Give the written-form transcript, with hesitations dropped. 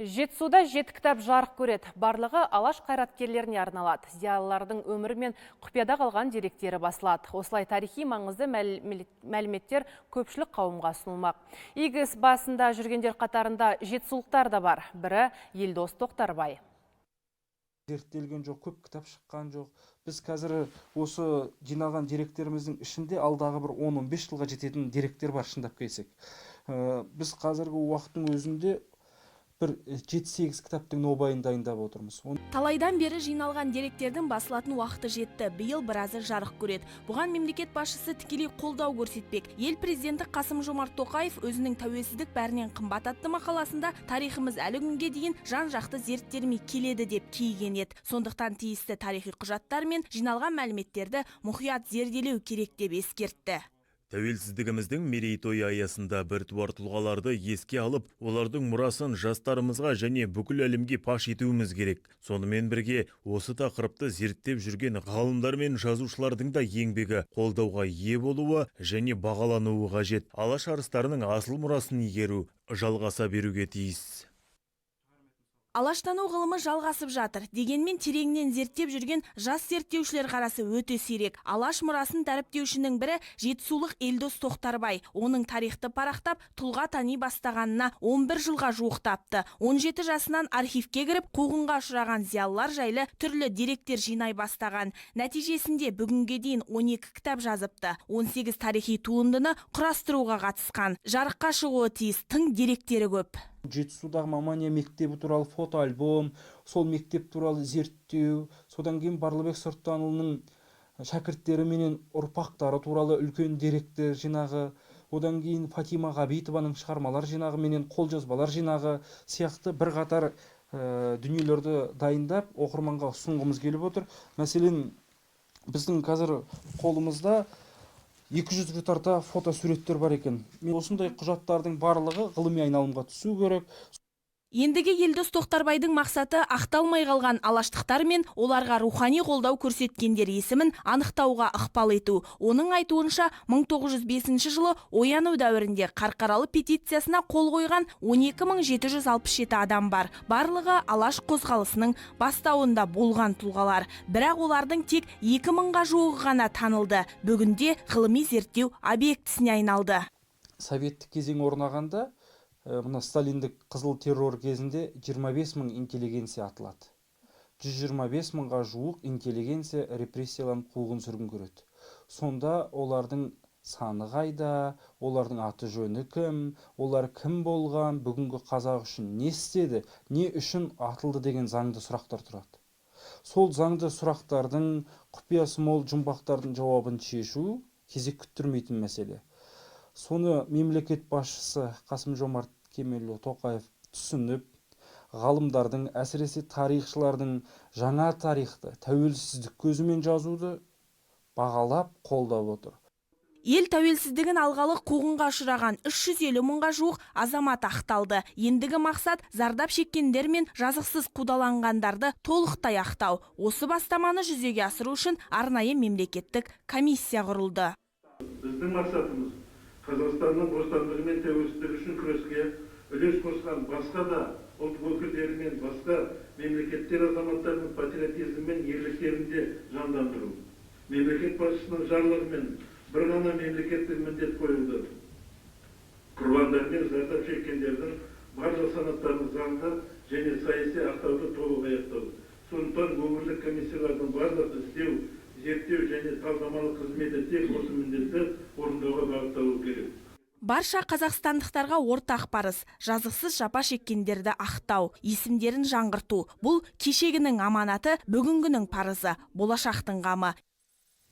Жетісуда жеті кітап жарық көреді. Барлығы Алаш қайраткерлеріне арналады. Зиялылардың өмірі мен құпияда қалған деректері басылады. Осылай тарихи маңызды мәліметтер көпшілік қауымға ұсынылмақ. Игі іс басында жүргендер қатарында жетісулықтар да бар. Бірі Елдос Тоқтарбай. Зерттелген жоқ, көп кітап шыққан жоқ. Біз қазір осы жиналған деректеріміздің ішінде алдағы бір 10-15 жылға жететін деректер бар, шындап келсек. Біз қазіргі уақыттың өзінде бір 7-8 кітаптың нобайын дайындап отырмыз. Талайдан бері жиналған деректердің басылатын уақыты жетті. Биыл біразы жарық көреді. Бұған мемлекет басшысы тікелей қолдау көрсетпек. Ел президенті Қасым Жомарт Тоқаев өзінің «Тәуелсіздік бәрінен қымбат» атты мақаласында тарихымыз әлі күнге дейін жан-жақты зерттелмей келеді деп кейіген еді. Сондықтан тиісті тарихи құжаттар мен жиналған мәліметтерді мұқият зерделеу керек деп ескертті. Тәуелсіздігіміздің мерейтойы аясында біртуар тұлғаларды еске алып, олардың мұрасын жастарымызға және бүкіл әлемге паш етуіміз керек. Сонымен бірге осы тақырыпты зерттеп жүрген ғалымдар мен жазушылардың да еңбегі қолдауға ие болуы және бағалануы қажет. Алаш арыстарының асыл мұрасын игеру жалғаса беруге тиіс. Алаштану ғылымы жалғасып жатыр. Дегенмен тереңнен зерттеп жүрген жас зерттеушілер қарасы өте сирек. Алаш мұрасын дәріптеушінің бірі – жетісулық Елдос Тоқтарбай. Оның тарихты парақтап, тұлға тани бастағанына 11 жылға жуықтапты. 17 жасынан архивке кіріп, қуғынға ұшыраған зиялылар жайлы түрлі деректер жинай бастаған. Нәтижесінде бүгінге дейін 12 кітап жазыпты. 18 тарихи туындыны құрастыруға қатысқан. Жарыққа шығуы тиіс тың деректері көп. Жетісудағы Мамания мектебі туралы фотоальбом, сол мектеп туралы зерттеу, содан кейін Барлыбек Сырттанұлының шәкірттері менен ұрпақтары туралы үлкен деректер жинағы, одан кейін Фатима Ғабитованың шығармалар жинағы менен қолжазбалар жинағы сияқты бірқатар дүниелерді дайындап, оқырманға ұсынғымыз келіп отыр. Мәселен, біздің қазір қолымызда 200-ге тарта фотосуреттер бар екен. Мен осындай құжаттардың барлығы ғылыми айналымға түсу керек. Ендігі Елдос Тоқтарбайдың мақсаты – ақталмай қалған алаштықтар мен оларға рухани қолдау көрсеткендер есімін анықтауға ықпал ету. Оның айтуынша, 1905 жылы Ояну дәуірінде Қарқаралы петициясына қол қойған 12 767 адам бар. Барлығы Алаш қозғалысының бастауында болған тұлғалар. Бірақ олардың тек 2 мыңға жуығы ғана танылды. Бүгінде ғылыми зерттеу объектісіне айналды. Советтік кезең орнағанда, мына сталиндік қызыл террор кезінде 25 мың интеллигенция атылады. 125 мыңға жуық интеллигенция репрессияланып, қуғын сүргін көреді. Сонда олардың саны қайда, олардың аты жөні кім, олар кім болған, бүгінгі қазақ үшін не істеді, не үшін атылды деген заңды сұрақтар тұрады. Сол заңды сұрақтардың, құпиясы мол жұмбақтардың жауабын шешу кезек күттірмейтін мәселе. Соны мемлекет басшысы Қасым Жомарт Кемелұлы Тоқаев түсініп, ғалымдардың, әсіресе тарихшылардың жаңа тарихты тәуелсіздік көзімен жазуды бағалап, қолдап отыр. Ел тәуелсіздігін алғалы қуғынға ұшыраған 350 мыңға жуық азамат ақталды. Ендігі мақсат – зардап шеккендер мен жазықсыз қудаланғандарды толықтай ақтау. Осы бастаманы жүзеге асыру үшін арнайы мемлекеттік комиссия құрылды. Біздің мақсатымыз – Қазақстанның бостандығы мен тәуелсіздігі үшін күреске үлес қосқан басқа да ұлт өкілдері мен басқа мемлекеттер азаматтарының патриотизмі мен ерліктерін де жандандыру. Мемлекет басшысының жарлығымен бір ғана мемлекеттік міндет қойылды: құрбандар мен зардап шеккендердің барлық санаттарын заңды және саяси ақтауды толық аяқтау. Сондықтан өңірлік комиссиялардың барлық іздеу, зерттеу және талдамалық қызметі тек осы міндетті орындауға бағытталуы керек. Барша қазақстандықтарға ортақ парыз – жазықсыз жапа шеккендерді ақтау, есімдерін жаңғырту. Бұл – кешегінің аманаты, бүгінгінің парызы, болашақтың қамы.